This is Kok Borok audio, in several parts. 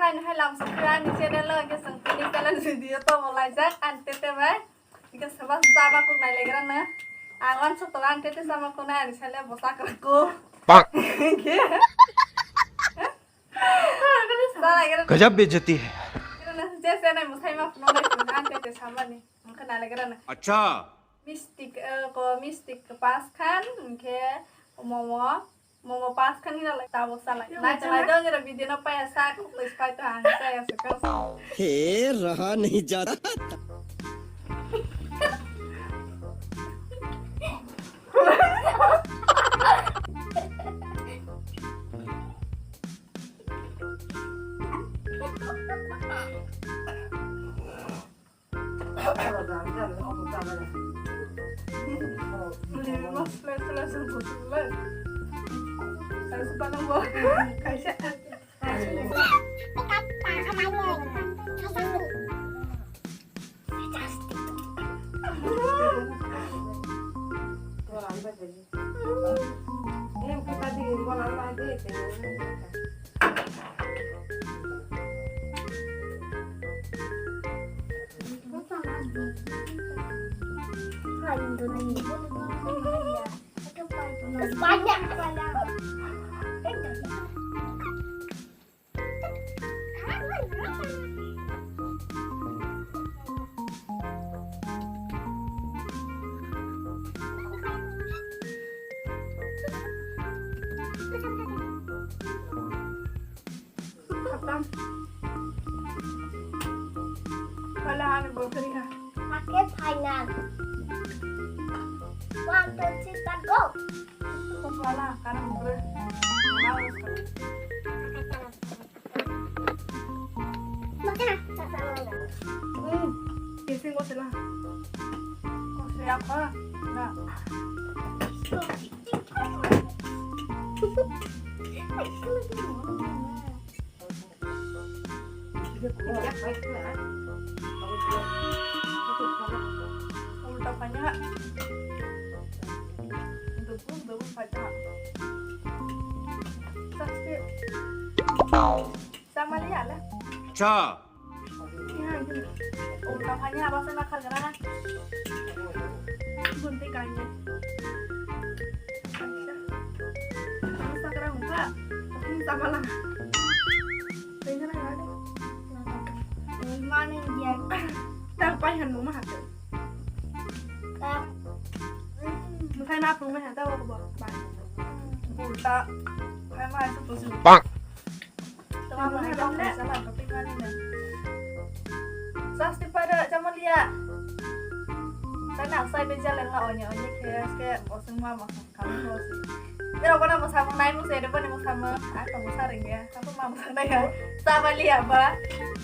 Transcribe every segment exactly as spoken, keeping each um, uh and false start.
Ani hai lam sokha ani channel o, hwnkhe chwng tini challenge video tomo laijak ani tete bai. Hwnkhe soba chama kuk nai legra na. Ang uansuk tongo ani tete chama kuk nai ani sale bo chakra kuk. Pak. Hwnkhe. Chala legra na. Gajab bejati hai. Legra na, je se nai mwsai ma phunuk nai phunuk ani tete samani. Hwnkhe nai legra na. Acha. Mistik, eh, ko mistik pas khan, hwnkhe momo, momo pas khan hina lai tabuk salai. Nai chalai dong, ira video no paya sa, khukui spai to ang sa ya sa kau. हे रहा नहीं जाता। Khatam. Wala ani bokri ha. Ake final. One, two, three, start, go. Wala kana bokri. Hmm. Kisi ko sila. Ko sila ko. Na. Ulta panya. Debun, debun panya. Sakse. Samali ala. Cha. Ulta panya apa sih nakal kena? Gunti kanya. Kamu sakra hungka, kamu sama lah. Mana dia? Tak payah numa hati. Mukhai ma phung ma hata wa ba. Ulta. Khai ma itu tuh. Pak. Sasti pada cama lia. Tana sai beja leng la onye onye ke ke oseng mama kami bosi. Pero kona mo samo nai mo sede pone mo samo. Ako mo sareng ya. Ako mama sana ya. Sama lia ba.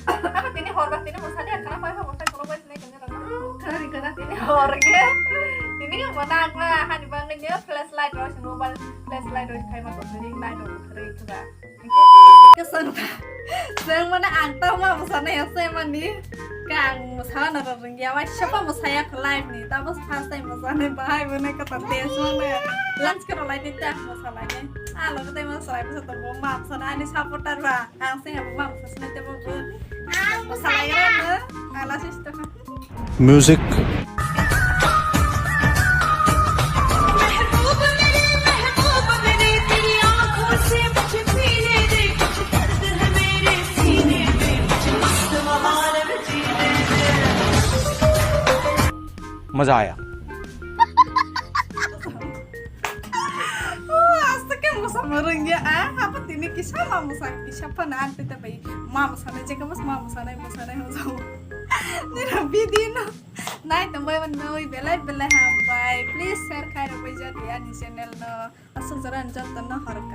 Ako tini horba tini mo sana ya kana pai mo sa kono bai sene kene rana. Kana kana tini horge. Tini mo nak ma hani bangnya flashlight ro sing mobile flashlight ro khai ma ko ring light ro ring kha. Kesang ta. Sang mana ang ta ma musana ya sai mani. Kang musana ro ring ya wa siapa musaya ke live ni. Tapos first time musana bahai mana kata tes mana. Lunch ke ro live ni ta musala ni. Ah lo kata musala bisa to ma musana ani supporter ba. Ang sai ma musana te bo. Ang musaya. Ala sister. Music. मजा आया। Asta ke musa merengge ah, apa tini kisa ma musa kisa pa na ante ta bai ma musa na jeka mas ma musa na musa na musa. Nira bidi no. Nai tongbai wan noi belai belai hambai. Please share khai rok bai jodi ani channel no. Asuk jaran jotto no horka.